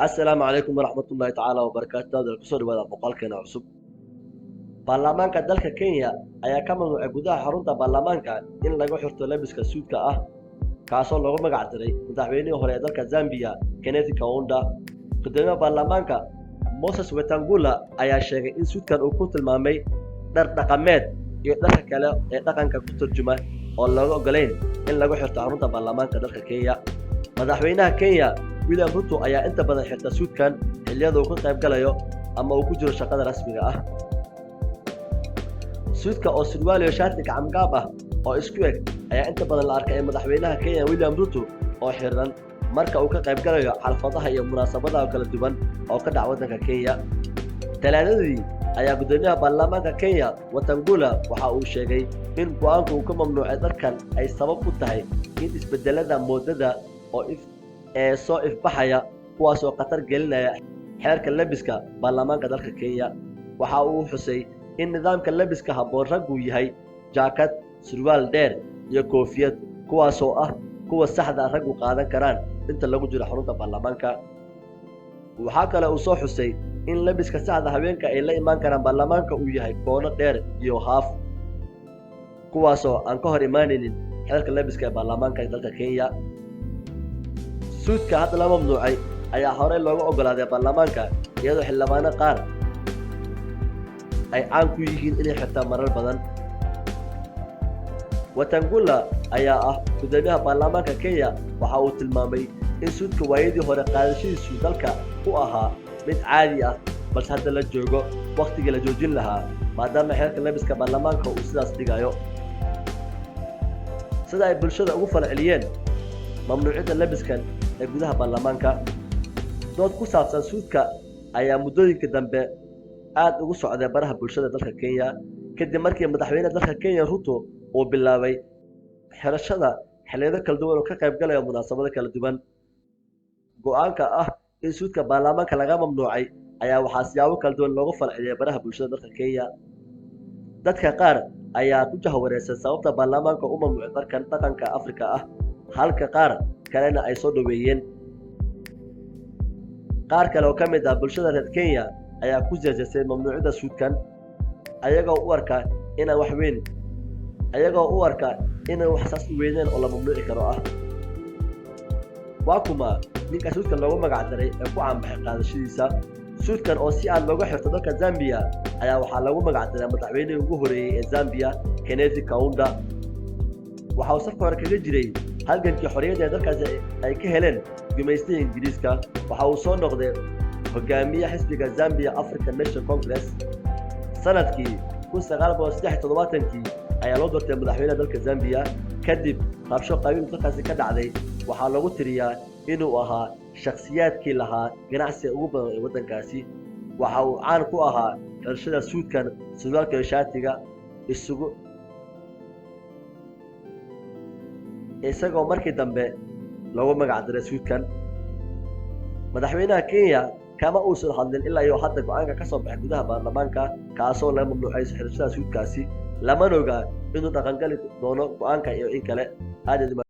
Asalaamu calaykum waraxmatullaahi tacaala wabarakaatu. Daawadayaal, kusoo dhawaada muuqaalkeena cusub. Baarlamaanka dalka Kenya ayaa ka mamnuucay gudaha xarunta baarlamaanka in lagu xirto labiska suudka ah, kaasoo loogu magac diray madaxweynihii hore ee dalka Zambia, Kenneth Kaunda. Gudoomiyaha baarlamaanka Moses Wetangula ayaa sheegay in suudkan uu ku tilmaamay dhar dhaqameed iyo dharka kale ee dhaqanka ku turjuma oo looga ogolayn in lagu xirto xarunta baarlamaanka dalka Kenya. Madaxweynaha Kenya William Ruto ayaa inta badan xirta suudkan xilliyada uu ka qayb galayo ama uu ku jiro shaqada rasmiga ah. Suudka oo surwaal iyo shaati gacamgaab ah oo isku eg ayaa inta badan la arkay madaxweynaha Kenya William Ruto oo xiran marka uu ka qayb galayo xafladaha iyo munaasabadaha kala duwan oo ka dhaca waddanka Kenya. Talaadadii ayaa gudoomiyaha baarlamaanka Kenya Wetangula waxa uu sheegay in go'aanku uu ka mamnuucay dharkan ay sabab u tahay in isbedelada moodada oo ee soo ifbaxaya, kuwaasoo khatar gelinaya xeerka labiska baarlamaanka dalka Kenya. Waxa uu xusay in nidaamka labiska habboon raggu yahay jaakad, surwaal dheer iyo koofiyad, kuwaasoo ah kuwa saxda raggu qaadan karaan inta lagu jiro xarunta baarlamaanka. Waxaa kale uu soo xusay in labiska saxda haweenka ay la imaan karaan baarlamaanka uu yahay goono dheer iyo haaf, kuwaasoo aan ka hor imaanaynin xeerka labiska ee baarlamaanka ee dalka Kenya. Suudka hadda la mamnuucay ayaa horey looga ogolaaday baarlamaanka, iyadoo xildhibaano qaar ay caan ku yihiin inay xirtaan marar badan. Wetangula ayaa ah gudoomiyaha baarlamaanka Kenya. Waxa uu tilmaamay in suudka waayadii hore qaadashadiisu dalka ku ahaa mid caadi ah, balse hadda la joogo wakhtigii la joojin lahaa, maadaama xeerka labiska baarlamaanka uu sidaas dhigayo. Sida ay bulshada ugu falceliyeen mamnuucidda labiskan ee gudaha baarlamaanka. Dood ku saabsan suudka ayaa muddooyinka dambe aad ugu socday baraha bulshada dalka Kenya, kadib markii madaxweyne dalka Kenya Ruto uu bilaabay xirashada xilliyado kala duwan oo ka qayb galaya munaasabado kala duwan. Go'aanka ah in suudka baarlamaanka laga mamnuucay ayaa waxaa siyaabo kala duwan loogu falceliyay baraha bulshada dalka Kenya. Dadka qaar ayaa ku jahwareersan sababta baarlamaanka u mamnuucay dharkan dhaqanka Afrika ah, halka qaar kalena ay soo dhoweeyeen. Qaar kale oo ka mid ah bulshada reer Kenya ayaa ku jeesjeesay mamnuucidda suudkan, ayagoo u arka inaan wax saas u weyneen oo la mamnuuci karo ah. Waa kuma ninka suudkan loogu magac daray ee ku caanbaxay qaadashadiisa? Suudkan oo si aad looga xirto dalka Zambia ayaa waxaa lagu magac daray madaxweynihii ugu horeeyey ee Zambia, Kenneth Kaunda. Waxa uu safka hore kaga jiray halgankii xorriyadda ee dalkaasi ay ka heleen gumaystihii Ingiriiska. Waxa uu soo noqday hogaamiye xisbiga Zambia African National Congress. Sanadkii 1973-kii ayaa loo doortay madaxweynaha dalka Zambia kadib rabsho qabiil dalkaasi ka dhacday. Waxaa lagu tiriyaa inuu ahaa shakhsiyaadkii lahaa ganacsiga ugu badan ee waddankaasi. Waxa uu caan ku ahaa xirashada suudkan, surwaalka iyo shaatiga isugu, isagoo markii dambe loogu magac daray suudkan. Madaxweynaha Kenya kama uusan hadlin ilaa iyo hadda go'aanka ka soo baxay gudaha baarlamaanka, kaasoo laga mamnuucay xirashada suudkaasi. Lamana oga inuu dhaqangali doono go'aanka iyo in kale. Aad.